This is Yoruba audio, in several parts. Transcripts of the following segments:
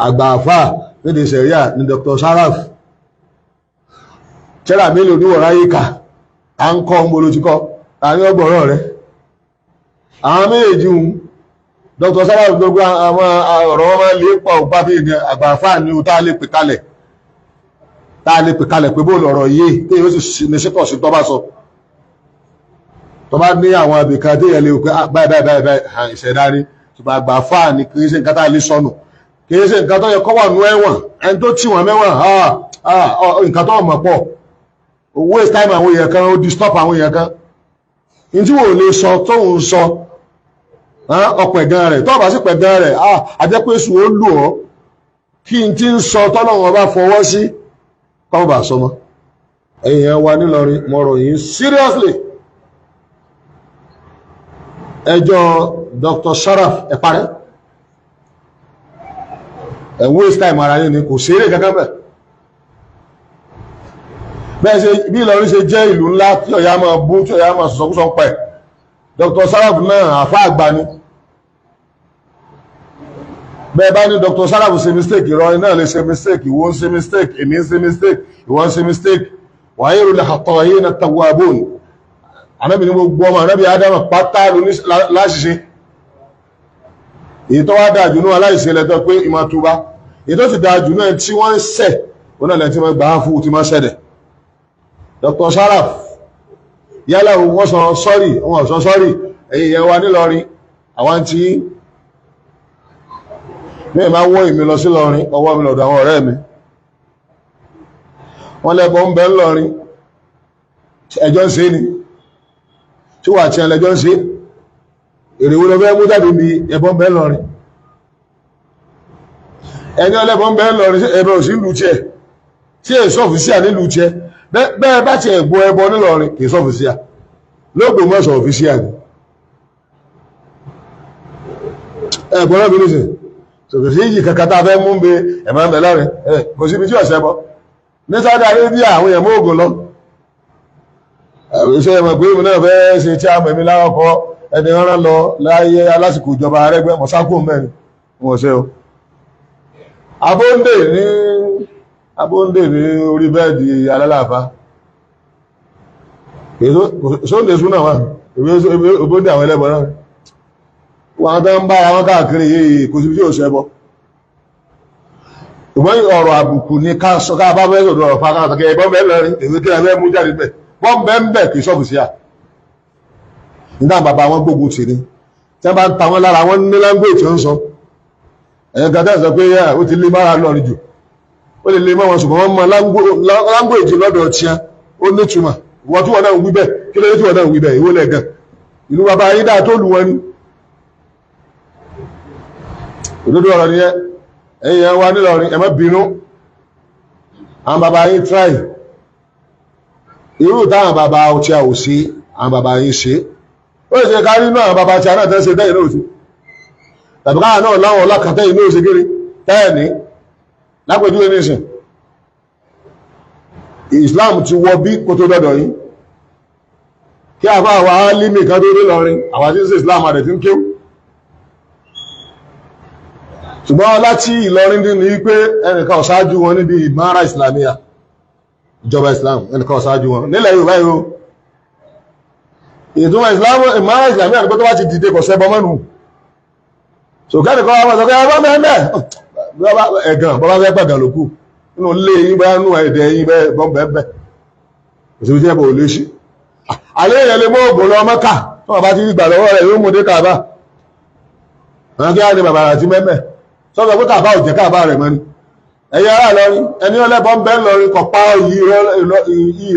Àgbà àfáà nídìí sẹ̀ríà ní Dr. Sharaf. Tẹ́lá mélòó níwọ̀n ráyè kà à ń kọ́ ń bolo ti kọ́ àní ọgbọ̀rọ̀ rẹ̀. Àwọn méjèèjì ń Dr. Sharaf, gbogbo àwọn ọ̀rọ̀ wọn máa ń lè pọ̀ bá bí ní àgbà àfáà ní o tá a lè pè kalẹ̀, tá a lè pè kalẹ̀ pé bóòlù ọ̀rọ̀ yìí tí yóò sì ní sípò sí tọ́ bá sọ, tó bá ní àwọn ibìkan tí èèyàn lè wò pé báyìí báyìí báyìí báyìí ìṣẹ̀dá ni. Ṣùgbọ́n àgbà àfáà ni, kì í ṣe nǹkan tá a lè sọnù, kì í ṣe nǹkan tó yẹ kó wà nú ẹ̀wọ̀n. Ẹni tó tì wọ́n mẹ́wọ̀n, nǹkan tó mọ̀ pọ̀, waste time àwọn èèyàn kan, ó disturb àwọn èèyàn kan ní tí wọ́n lè sọ tóun sọ ọ̀pẹ̀ gan rẹ̀. Tó bá sì pẹ̀ gan rẹ̀, àjẹpẹ́sù ó lù ọ́ kí n ti ń sọ tọ́lọ́run ọba fọwọ́ sí kọ́ bá sọmọ. Ẹ̀yin yẹn wà nílọrin, mo rọ̀ yín seriously, ẹjọ́ Dr. Sharaf, ẹ parẹ́. Ẹ̀ waste time ara yín ni, kò ṣeré kankan bẹ́ẹ̀. Bẹ́ẹ̀ ṣe bí Ìlọrin ṣe jẹ́ ìlú ńlá tí ọ̀yá máa bú, tí ọ̀yá máa sọ̀sọ̀kúsọ ń pẹ̀, Dr. Sharaf náà àfá àgbà ni. Bẹ́ẹ̀ bá ní Dr. Sharaf ṣe mistake, Ìlọrin náà lè ṣe mistake. Ìwọ ń ṣe mistake, èmi ń ṣe mistake, ìwọ ń ṣe mistake. Wa khayrul khatta'ina tawwabun. Ànábì ní gbogbo ọmọ ànábì Ádámà pátá ló ní láṣìṣe. Èyí tó wá dáa jù náà aláìṣe lẹ́tọ́ pé ìmọ̀ túbá. Èyí tó sì dáa jù náà tí wọ́n ń ṣẹ̀, wọn náà lẹ́tí wọ́n gbà á fún tí wọ́n ṣẹ̀dẹ̀. Dr. Sharaf, yálà wọ́n sọ sorry, wọ́n sọ sorry, ẹ̀yin yẹn wà nílọrin, àwọn tí ní ìmá wọ́ ìmí lọ sí lọrin, ọwọ́ mi lọ́dọ̀ àwọn ọ̀rẹ́ mi, wọ́n lẹ́bọ̀ ń bẹ ńlọrin, ẹjọ́ ń ṣe ni tí wà tí ẹlẹ́jọ́ ń ṣe. Èrè wo lọ fẹ́ mú jáde bí ẹbọ ń bẹ ńlọrin? Ẹni ọlẹ́bọ̀ ń bẹ ńlọrin, ẹbọ ò sí ìlú tiẹ̀ tí èso official nílùú tiẹ̀. Bẹ́ẹ̀ bá tiẹ̀ gbọ́ ẹbọ nílọrin, kì í sọ official lÓgbómọ̀ṣọ́, official ni ẹ̀gbọ́n náà bí nìsín sọ̀tò sí yìí kankan tá a fẹ́ mú bẹ ẹ̀mọ́ ń bẹ lọ́rin. Kò síbi tí ọ̀sẹ̀ bọ́ ní Saudi Arabia, àwọn èèyàn mọ́ ògùn lọ. Ṣé ẹ mọ̀ pé èmi náà fẹ́ ṣe tí a mọ̀ èmi láwọ́kọ́ ẹni rán lọ láyé alásìkò ìjọba Arẹ́gbẹ́ mọ̀sákò mẹ́rin wọn ṣe o. Abóńdè ní abóńdè ní orí bẹ́ẹ̀dì alálàáfá sóńdè súnà wà ìbóńdè àwọn ẹlẹ́bọ náà wọn tó ń bára wọn káàkiri yìí, kò síbi tí ò ṣẹbọ. Ìwọ́n ọ̀rọ̀ àbùkù ní ká sọ ká bá fẹ́ sọ̀rọ̀ ọ̀rọ̀ fáká àtàkẹ́ ẹ̀bọ́n bẹ́ẹ̀ lọ́rin èmi kí ẹ mú jáde bẹ́ẹ̀ bọ́n bẹ́ẹ̀ ń bẹ̀ kì í sọ́ọ̀fù sí à nígbà bàbá wọn gbógun tì ní tí wọ́n bá ń ta wọn lára wọn ní language ń sọ. Ẹ̀yìn kan tẹ́ sọ pé ó ti lé mára lọ́rin jù, ó lè lé mọ́ wọn, ṣùgbọ́n wọ́n mọ language lọ́dọ̀ tiẹ̀, ó nítumọ̀. Ìwọ tí wọ́n náà ń wí bẹ́ẹ̀, kí ló dé tí wọ́n náà ń wí bẹ́ẹ̀? Ìwọ lẹ́gàn ìlú bàbá yín dáa tó lù wọn ni. Òdodo ọ̀rọ̀ nìyẹn. Ẹ̀yin ẹ̀ wá nílọrin, ẹ má bínú, àwọn bàbá yín try irú táwọn bàbá tí a ò sí, àwọn bàbá yín ṣe. Ó lè ṣe kárí inú àwọn bàbá tí a náà tẹ́ ṣe tẹ́yìn náà sí, tàbí káà náà láwọn ọlákàtẹ́yìn náà ṣe kiri tẹ́ẹ̀ ní lápẹjúwe nísìn. Islam ti wọ bí kó tó dọ́dọ̀ yín, kí àfá àwa álímì kan tó dé lọrin, àwọn tí ń ṣe Islam àdẹ̀ tí ń kéwú. Ṣùgbọ́n láti Ìlọrin dín ní pé ẹnìkan ọ̀ṣáájú wọn níbi ìmára ìsìlámíyà, ìjọba Islam, ẹnìkan ọ̀ṣáájú wọn nílẹ̀ Yorùbá yìí o. Ìtumọ̀ ìmára ìsìlámíyà ní pé tó bá ti dìde, kò sẹ́bọ mọ́nu. Sòkẹ́nìkan wọn sọ pé ẹgbọ́n mẹ́mẹ́ ẹ̀gàn bọ́bá fẹ́ pẹ̀gàn lókù nínú ilé yín, bá nú ẹ̀dẹ̀ yín bẹ́ẹ̀ bọ́n bẹ́ẹ̀ bẹ́ẹ̀, òṣèlú tí ẹ̀bọ̀ ò lè ṣí. Alẹ́ èèyàn lè mọ́ ògùn lọ Mẹ́kà, tó wọ́n bá ti gbà lọ́wọ́ rẹ̀, yóò mú dé Kàbá. Àwọn kí á ní bàbá àti mẹ́mẹ́ sọ́dọ̀ pé Kàbá ò jẹ́ Kàbá rẹ̀ mọ́ ni. Ẹ̀yin ará Ìlọrin, ẹni ọlẹ́bọ̀ ń bẹ́ Ìlọrin kọ̀ pa yìí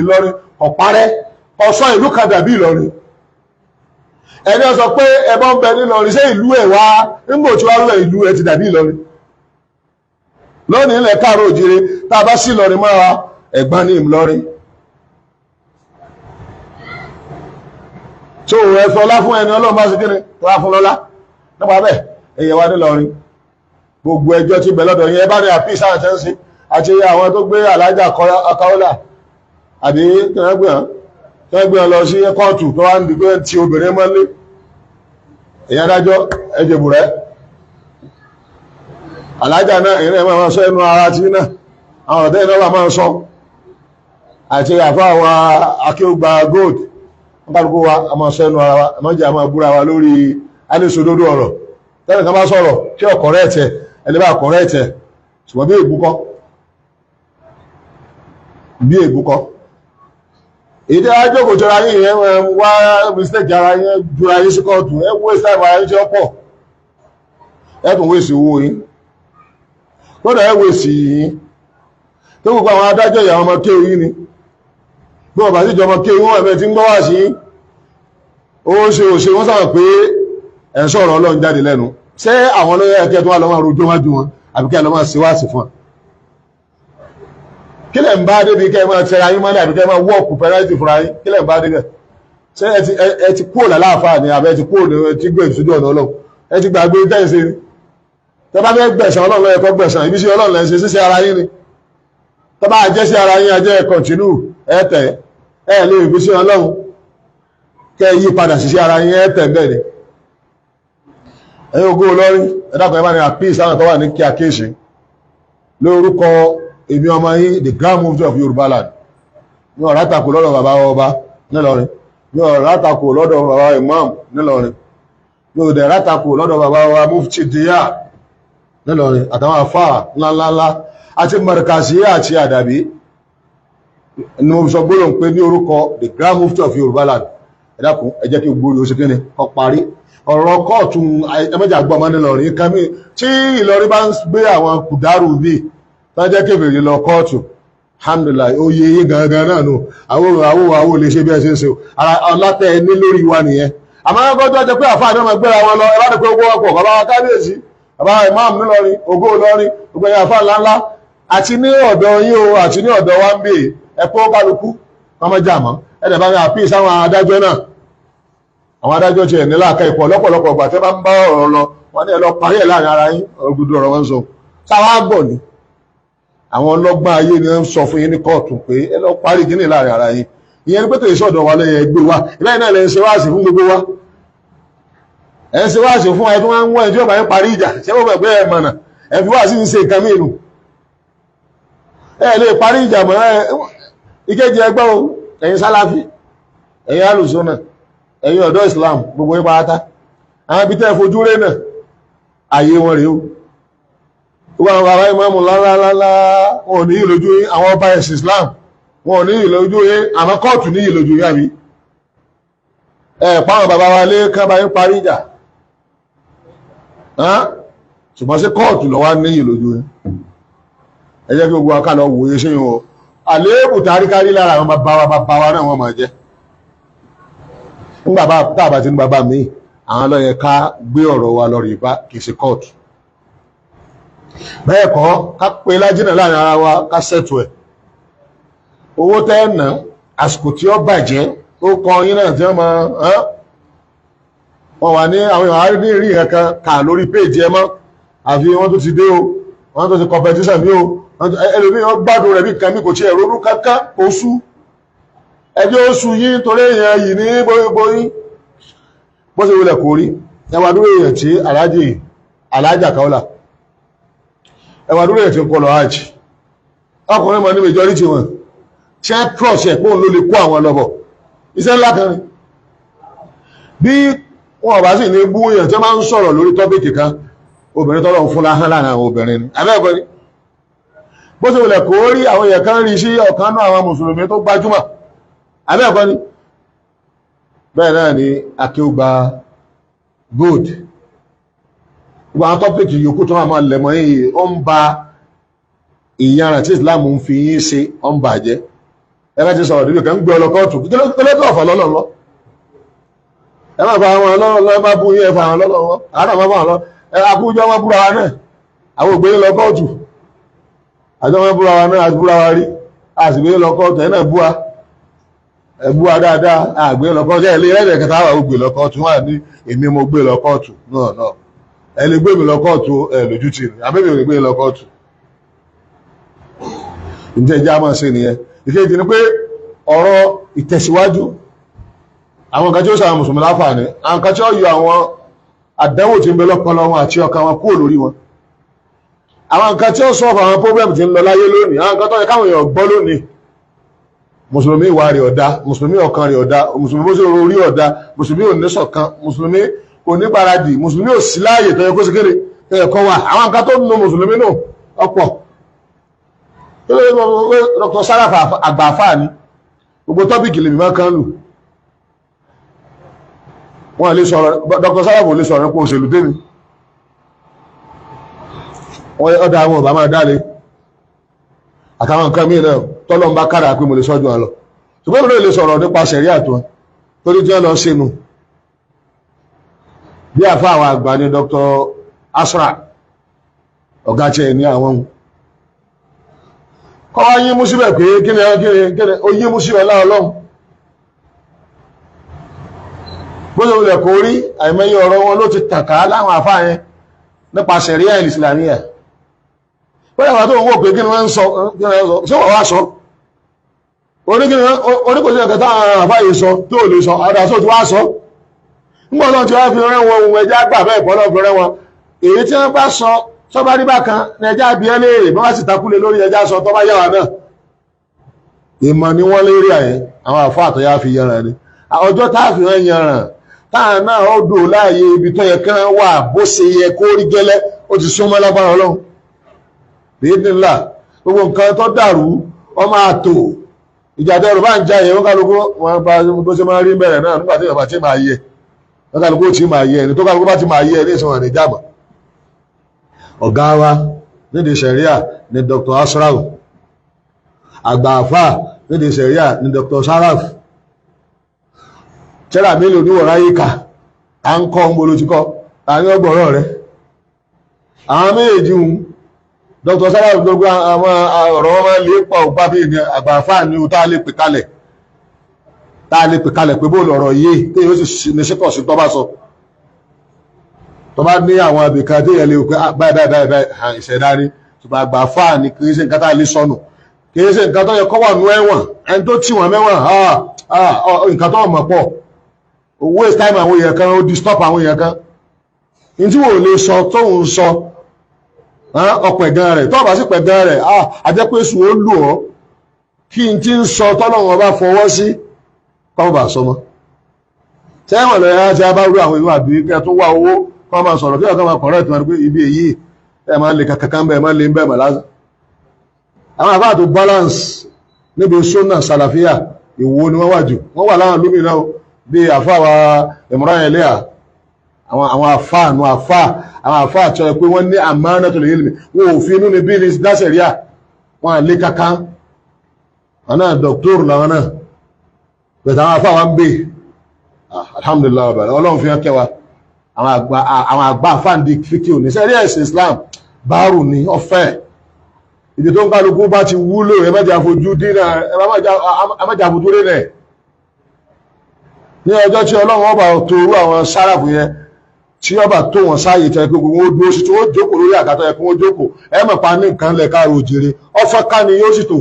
Ìlọrin kọ̀ parẹ́, ọ̀sọ́ ìlú kan dàbí Ìlọrin. Ẹni ó sọ pé ẹbọ ń bẹ nílọrin, ṣé ìlú ẹ̀ wá nígbò tí wàá lọ ìlú ẹ̀ ti dàbí Ìlọrin lónìí? Ilẹ̀ káàró òjìrè, tá a bá sí Ìlọrin mọ́ra, ẹ̀gbọ́n ní Ìlọrin tó ẹ fọlá fún ẹni Ọlọ́run bá ṣe kíni tó wá fún lọ́lá nípa bẹ́ẹ̀. Ẹ̀yẹ wa nílọrin, gbogbo ẹjọ́ tí bẹ̀ lọ́dọ̀ yẹn, ẹ bá ní àpísà àtẹ́sí àti àwọn tó gbé alájà Kaola àbí kí wọ́n gbé wọn lọ sí kóòtù tó wá ń di pé ti obìnrin mọ́lé. Èyàn adájọ́ ẹjẹ̀bù rẹ̀ Alájà náà, ìrìn ẹ̀ máa sọ ẹnu ara tí náà, àwọn ọ̀tẹ́ iná wà máa sọ àti àfá àwọn akéwùgbà gold. Wọ́n kálukú wa a máa sọ ẹnu ara wa, a máa jẹ́ a máa búra wa lórí alẹ́sòdodo ọ̀rọ̀. Tẹ́lẹ̀ kan bá sọ̀rọ̀ tí ò correct ẹ̀, ẹni bá correct ẹ̀, ṣùgbọ́n bí ègbú kọ́, bí ègbú kọ́. Èyí tí a jókòó jọra yín yẹn, wá mistake ara yín, jura yín sí kóòtù, ẹ waste time ara yín tí ó pọ̀, ẹ tún waste owó yín, kódà ẹ waste yín tó gbogbo àwọn adájọ́ ìyàwó ọmọ kéwù yín ni. Bí wọ́n bá sì jọ ọmọ kéwù wọn, ẹ̀mẹ́ tí ń gbọ́ wá sí ó ṣe òṣè, wọ́n sábà pé ẹ̀ ń sọ̀rọ̀ Ọlọ́run jáde lẹ́nu. Ṣé àwọn olóyè ẹ̀kẹ́ tó wà lọ́wọ́ rojọ́ wájú wọn, àbí kẹ́ ẹ lọ́ máa ṣe wáàsí fún wọn? Kí lẹ̀ ń bá débi kẹ́ ẹ máa tẹra yín mọ́lẹ̀, àbí kẹ́ ẹ máa wọ́ọ̀kù pẹ́ráìtì fúnra yín? Kí lẹ̀ ń bá débẹ̀? Ṣé ẹ ti kúrò lálàáfáà ni, àbẹ́ ẹ ti kúrò ní ẹ ti gbé ìsójú ọ̀nà Ọlọ́run? Ẹ ti gbàgbé tẹ́ǹsì ni. Tẹ́ bá fẹ́ gbẹ̀sán Ọlọ́run, ló yẹ kó gbẹ̀sán ibi sí Ọlọ́run lẹ́ ń ṣe ṣíṣe ara yín ni. Tẹ́ bá jẹ́ sí ara yín, ajẹ́ continue, ẹ tẹ̀ ẹ lè fi sí Ọlọ́run kẹ́ ẹ yí padà sí ara yín, ẹ tẹ̀ bẹ́ẹ̀ ni. Ẹ̀yin ògo Ìlọrin, ẹ dákun, ẹ bá ní appease àwọn tó wà ní kí akéṣe lórúkọ èmi ọmọ yín, the Grand Mufti of Yorùbá land. Mi ò rátakò lọ́dọ̀ bàbá ọba nílọrin, mi ò rátakò lọ́dọ̀ bàbá imam nílọrin, mi ò dẹ̀ rátakò lọ́dọ̀ bàbá wa mufti díyà nílọrin, àtàwọn àfáà ńláńláńlá àti mọ̀rẹ̀kàsí àti àdàbí ni mo sọ gbólóhùn pé ní orúkọ the Grand Mufti of Yorùbá land, ẹ dákun, ẹ jẹ́ kí gbogbo oṣù kíni kó parí ọ̀rọ̀ kóòtù. Ẹmẹ́jà gbọ́ ọmọ nílọrin kan mi tí Ìlọrin bá ń gbé àwọn kùdárù bíi tó jẹ́ kèfèrí lọ kóòtù. Alhamdulillah, oyè yín gangan náà nù. Àwọn lè ṣe bí ẹ ṣe ń ṣe o. Ara ọlátẹ ní lórí wa nìyẹn. Àmọ́ ẹgbẹ́ tó jẹ́ pé àfáà náà máa gbéra wọn lọ, ẹ bá dé pé owó ọkọ̀ bàbá wa kábíyèsí, bàbá imam nílọrin, ògo Ìlọrin, gbogbo ẹ̀yà àfáà ńláńlá, àti ní ọ̀dọ̀ yín o, àti ní ọ̀dọ̀ wa ń bè, ẹ kó kálukú kọ́mọ jà mọ́. Ẹ dẹ̀ bá mi àpíì sáwọn adájọ́ náà. Àwọn adájọ́ tiẹ̀ ní láàka ìpọ̀ lọ́pọ̀lọpọ̀ ìgbà tẹ́ bá ń bá ọ̀rọ̀ lọ, wọ́n ní ẹ lọ parí ẹ̀ láàrin ara yín. Ọ̀rọ̀ gbogbo ọ̀rọ̀ wọn sọ sáwá gbọ̀ ni. Àwọn ọlọ́gbọ́n ayé ni wọ́n sọ fún yín ní kóòtù pé ẹ lọ parí kíní láàrin ara yín. Ìyẹn ní pé kìí sọ̀dọ̀ wa lẹ́yìn ẹgbẹ́ wa. Ìbẹ́yìn náà lẹ́ ń ṣe wáàsí fún gbogbo wa, ẹ̀ ń ṣe wáàsí fún ẹ tó wá ń wọ́n ẹ̀ tí ó bá yín parí ìjà. Ṣé wọ́n gbẹ̀gbẹ́ ẹ̀ mọ̀nà ẹ̀ fi wáàsí ń ṣe nǹkan mìíràn, ẹ lè parí ìjà mọ́. Ẹ ìkejì ẹgbẹ́ o, ẹ̀yin sálàfí, ẹ̀yin alùsùnà, ẹ̀yin ọ̀dọ́ Islam, gbogbo yín pátá, àwọn ibi tẹ́ ẹ fojú rẹ̀ náà, ààyè wọn rèé o. Gbogbo àwọn bàbá ìmáàmù ńláńláńlá, wọn ò ní yìí lójú yín. Àwọn ọba ẹ̀sìn Islam, wọn ò ní yìí lójú yín. Àmọ́ kóòtù ní yìí lójú yín, àbí ẹ pàwọn bàbá wa lé kán bá yín parí ìjà? Ṣùgbọ́n sí kóòtù lọ́wọ́ ní yìí lójú yín? Ẹ jẹ́ kí gbogbo wa ká lọ wòye sí yín o. Àléébù táríkárí lára àwọn bàbá wa, bàbá wa náà wọ́n máa jẹ́ nígbà tá a bá ti ní bàbá mi. Àwọn ló yẹ ká gbé ọ̀rọ̀ wa lọ rí bá, kì í ṣe kóòtù. Bẹ́ẹ̀ kọ́, ká pé lájínà láàrin ara wa, ká ṣètò ẹ̀. Owó tẹ́ ẹ̀ ná, àsìkò tí ó bàjẹ́, ó kọ yín náà tí wọ́n máa wọ́n wà ní àwọn èèyàn ní rí kankan kà lórí péèjì ẹ mọ́. Àfi wọ́n tó ti dé o, wọ́n tó ti competition mi o. Ẹlòmíì wọ́n gbádùn rẹ̀ bí nǹkan mi kò tiẹ̀ ronú kankan. Oṣù ẹjọ́ oṣù yín torí èèyàn yìí ní bóyí bó ṣe wulẹ̀ kò rí. Ẹwà dúró èèyàn tí aláàjì aláàjà kaula, ẹwà dúró èèyàn tí ń kọ lọ hajj, ọkùnrin mọ̀ ní majority wọn ṣe trust ẹ̀ pé òun ló lè kó àwọn lọ́bọ̀. Iṣẹ́ ńlá kan ni. Bí wọn bá sì ní bú èèyàn tí wọ́n máa ń sọ̀rọ̀ lórí topic kan, obìnrin tọ́lọ̀ ń fún láhán láàrin àwọn obìnrin ni abẹ́ẹ̀kọ́ ni. Bó ṣe wulẹ̀ kó rí, àwọn èèyàn kan rí sí ọ̀kan náà àwọn mùsùlùmí tó gbajúmọ̀, abẹ́ẹ̀kọ́ ni. Bẹ́ẹ̀ náà ni akéwùgbà gold, gbogbo àwọn topic yòókù tó wà máa lẹ̀mọ́ yìí, ó ń ba ìyára tí Islam ń fi yín ṣe, ó ń bàjẹ́. Ẹ bá ti sọ̀rọ̀ níbi kan, ń gbé ọlọ́kọ́ọ̀tù kí ló tó ọ̀fà lọ́lọ́lọ́. Ẹ má fa àwọn ọlọ́rọ̀, ẹ má bú yín, ẹ fa àwọn ọlọ́rọ̀, àwọn náà má fa àwọn ọlọ́rọ̀. Ẹ akújọ wọn búra wa náà, àwọn ògbé lọ kóòtù. Àjọ wọn búra wa náà, àti búra wa rí, a sì gbé lọ kóòtù. Ẹ náà bú wa, ẹ bú wa dáadáa, àgbé lọ kóòtù. Ẹ lè rẹ́ẹ̀dẹ̀ kẹta àwọn ògbé lọ kóòtù wọn ní èmi mo gbé lọ kóòtù náà náà. Ẹ lè gbé mi lọ kóòtù, ẹ lójú tì mí, àbẹ́mi ò lè gbé lọ kóòtù. Ǹjẹ́ ìjà máa ṣe nìyẹn. Ìkejì ni pé ọ̀rọ̀ ìtẹ̀síwájú, àwọn nǹkan tí ó ṣàwọn mùsùlùmí láǹfààní, àwọn nǹkan tí ó yọ àwọn àdánwò tí ń bẹ lọ́pọlọ wọn àti ọkàn wọn kúrò lórí wọn. Àwọn nǹkan tí ó solve àwọn problem tí ń lọ láyé lónìí, àwọn nǹkan tó yẹ káwọn èèyàn gbọ́ lónìí. Mùsùlùmí ìwà rẹ̀ ọ̀dá, mùsùlùmí ọkàn rẹ̀ ọ̀dá, mùsùlùmí bó ṣe orí ọ̀dá, mùsùlùmí ò ní ṣọ̀kan, mùsùlùmí kò ní gbáradì, mùsùlùmí ò sí láàyè tó yẹ kó ṣe tó yẹ kó wà. Àwọn nǹkan tó nù mùsùlùmí nù ọ̀pọ̀. Dr. Sarafa àgbààfà ni. Gbogbo topic lèmi máa kán lù. Wọ́n lè sọ̀rọ̀, Dr. Sarafa ò lè sọ̀rọ̀ nípa òṣèlú tèmi. Wọ́n ọ̀dà àwọn ọ̀bá máa dáre àtàwọn nǹkan míì náà tọ́lọ́ ń bá kára pé mo lè sọ́jú wọn lọ. Ṣùgbọ́n èmi náà lè sọ̀rọ̀ nípa ṣẹ̀ríà tó wọn torí tí wọ́n lọ sínú bí àfa àwọn àgbà ní Dr. Asra, ọ̀gá tiẹ̀ ní àwọn ohun kọ́ wá yín mú síbẹ̀ pé kíni kíni kíni ó yín mú síbẹ̀ láwọn ọlọ́run. Bó ṣe wulẹ̀ kó rí, àìmọye ọ̀rọ̀ wọn ló ti tàn ká láwọn àfa yẹn nípa ṣẹ̀ríà ìsìlámíyà. Bóyá wà tó ń wò pé kí ni wọ́n ń sọ, ṣé wọ́n wá sọ oníkòsí ẹ̀kẹ́ táwọn àfa yìí sọ tó lè sọ àdá sọ tí wá sọ nígbà tó ti wá fi rẹ́ wọn, ohun ẹja gbà bẹ́ẹ̀ kọ́ lọ́ọ́ fi rẹ́ wọn. Èyí tí wọ́n bá sọ sọ́bá rí bákan ní ẹja bí ẹ léèrè, bí wọ́n sì takúlé lórí ẹja sọ tó bá yàwá náà. Ìmọ̀ ni wọ́n lérí àyẹn. Àwọn àfa àtọ́yá fi yanràn ni ọjọ́ tá a fi hàn yanràn táà náà ó dò láàyè ibi tó yẹ kán wà, bó ṣe yẹ kó rí gẹ́lẹ́. Ó ti súnmọ́ lágbára Ọlọ́run bíi ńlá. Gbogbo nǹkan tó dàrú, ọ máa tò. Ìjà tẹrù bá ń já yẹn, wọn kálukú wọn bá bó ṣe máa rí bẹ̀rẹ̀ náà. Nígbà tí ìyọ̀bá tí máa yẹ, wọn kálukú tí máa yẹ ẹni tó kálukú bá ti máa yẹ ní ìsìnwọ̀n ní ìjàmbá. Ọ̀gá wa nídìí sẹ̀ríà ní Dr. Asraf, àgbà àfà nídìí sẹ̀ríà ní Dr. Saraf. Tẹ́lá mélòó ní wọ̀rá yìí kà à ń kọ́ ń bolo ti kọ́ à ń ọgbọ̀rọ̀ rẹ̀. Àwọn méjèèjì ń Dr. Saraf, gbogbo àwọn ọ̀rọ̀ wọn máa ń lè pọ̀ òpá bí ní àgbà àfà ní o tá a lè pè kalẹ̀, tá a lè pè kalẹ̀ pé bóòlù ọ̀rọ̀ yìí tí yóò sì ní síkọ̀ sí. Tọ́ bá sọ, tó bá ní àwọn ibìkan tí èèyàn lè pé báyìí báyìí báyìí báyìí, ìṣẹ̀dá ni. Ṣùgbọ́n àgbà àfà ni, kì í ṣe nǹkan tá a lè sọnù, kì í ṣe nǹkan tó yẹ kó wà nú ẹ̀wọ̀n. Ẹni tó tì wọ́n mẹ́wọ̀n, nǹkan tó mọ̀ pọ̀, waste time àwọn èèyàn kan, ó disturb àwọn èèyàn kan. Ní tí wọ́n ò lè sọ tóun sọ, ọ̀pẹ̀ gan rẹ̀ tó bá sì pẹ̀ gan rẹ̀, àjẹpẹ́sù ó lù ọ́ kí n ti ń sọ tọ́lọ́wọ́n bá fọwọ́ sí kọ́ bá sọmọ́ sẹ́wọ̀n lọ́yà tí a bá rú àwọn ìlú àbí kí ẹ tún wá owó kọ́ máa sọ̀rọ̀ kí ọ̀kan máa correct wọn pé ibi èyí ẹ máa lè kankan bẹ́ẹ̀, máa lè ń bẹ́ẹ̀ mọ̀ lásán. Àwọn àbá tó balance níbi sunna sàlàfíà, ìwo ni wọ́n wà jù. Wọ́n wà láwọn lómìnira bíi àfáà Imran Eleha, àwọn àfáà nu àfáà, àwọn àfáà tí wọ́n pé wọ́n ní amanatul ilmi, wọn ò fi inú ni bí ní dáṣẹ̀ríà wọn à lé kankan. Wọn náà dọ̀kítọ́rù làwọn náà bẹ̀tẹ̀. Àwọn àfáà wa ń bè, alhamdulillah, ọ̀bẹ̀rẹ̀ Ọlọ́run fi hàn kẹwàá. Àwọn àgbà àfáà fíkì òní sẹ́rí ẹ̀sìn Islam báàrù ní ọ̀fẹ́ ìdí tó ń kálukú bá ti wúlò. Ẹ má jẹ́ àfojú dínà, ẹ má jẹ́ àfojú rí rẹ̀. Ní ọjọ́ tí Ọlọ́run ọba torú àwọn sáràfù yẹn, tí ọba tó wọn sáàyè tẹ́ pé gbogbo wọn dúró sí, tí wọ́n jókòó lórí àgàtọ̀ yẹ kí wọ́n jókòó, ẹ mọ̀ pa ní nǹkan lẹ̀ káàró òjèrè. Ọfẹ́ ká ni yóò sì tò.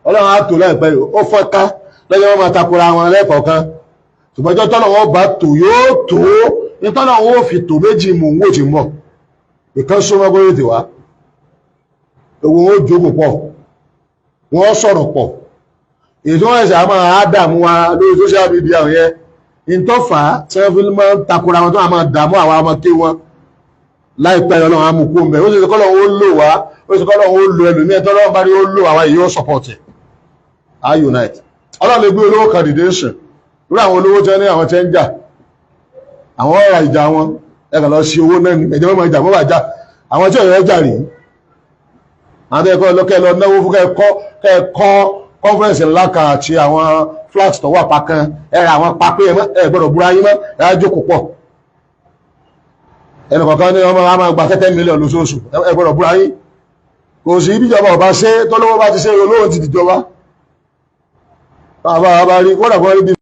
Ọlọ́run á tò láìpẹ́ yìí. Ó fẹ́ ká lọ́jọ́ wọn máa takora wọn lẹ́ẹ̀kọ̀ọ̀kan, ṣùgbọ́n ọjọ́ tọ́lọ̀ wọn bá tò yóò tó ní tọ́lọ̀ wọn ò fi tò méjì mò ń wò tí ń bọ̀. Ìkan súnmọ́ bóyá tè wá, gbogbo wọn ó jókòó pọ̀, wọ́n sọ̀rọ̀ pọ̀. Èyí tí wọ́n ẹ̀sẹ̀ á máa dààmú wa lórí social media yẹn, ìtọ́fà tí wọ́n fi máa ń takora wọn tó máa dààmú àwọn ọmọ ké wọn láìpẹ́. Ọlọ́run á mú kó mbẹ́. Ó sì ṣe kọ́lọ́run ó lò wá, ó sì kọ́lọ́run ó lo ẹlòmíẹ̀ tọ́lọ́run bá rí ó lò àwa yìí, ó support ẹ̀, á unite. Ọlọ́run lè gbé olówó kan dìde sùn lórí àwọn olówó tẹ́ ní àwọn tẹ́ ń jà, àwọn ọ̀rọ̀ ìjà wọn ẹ kàn lọ sí owó náà ní ẹ̀jẹ̀ mọ́ ìjà mọ́ bà já àwọn tí ọ̀rọ̀ jà rí. Àwọn tó yẹ kọ́ lọ́kẹ́ lọ náwó fún kẹ́ẹ̀kọ́ conference ńlá kan àti àwọn flags tó wà pa kan, ẹ ra àwọn pa pé ẹ gbọ́dọ̀ búra yín mọ́, ẹ á jókòó pọ̀. Ẹnì kọ̀ọ̀kan ní ọmọ wa máa gba 10 million lóṣooṣù, ẹ gbọ́dọ̀ búra yín. Kò sí bíjọba ọba ṣe tọ́lọ́wọ́ bá ti ṣe, olówó ti dìjọba. Bàbá bá rí kódà kó rí bí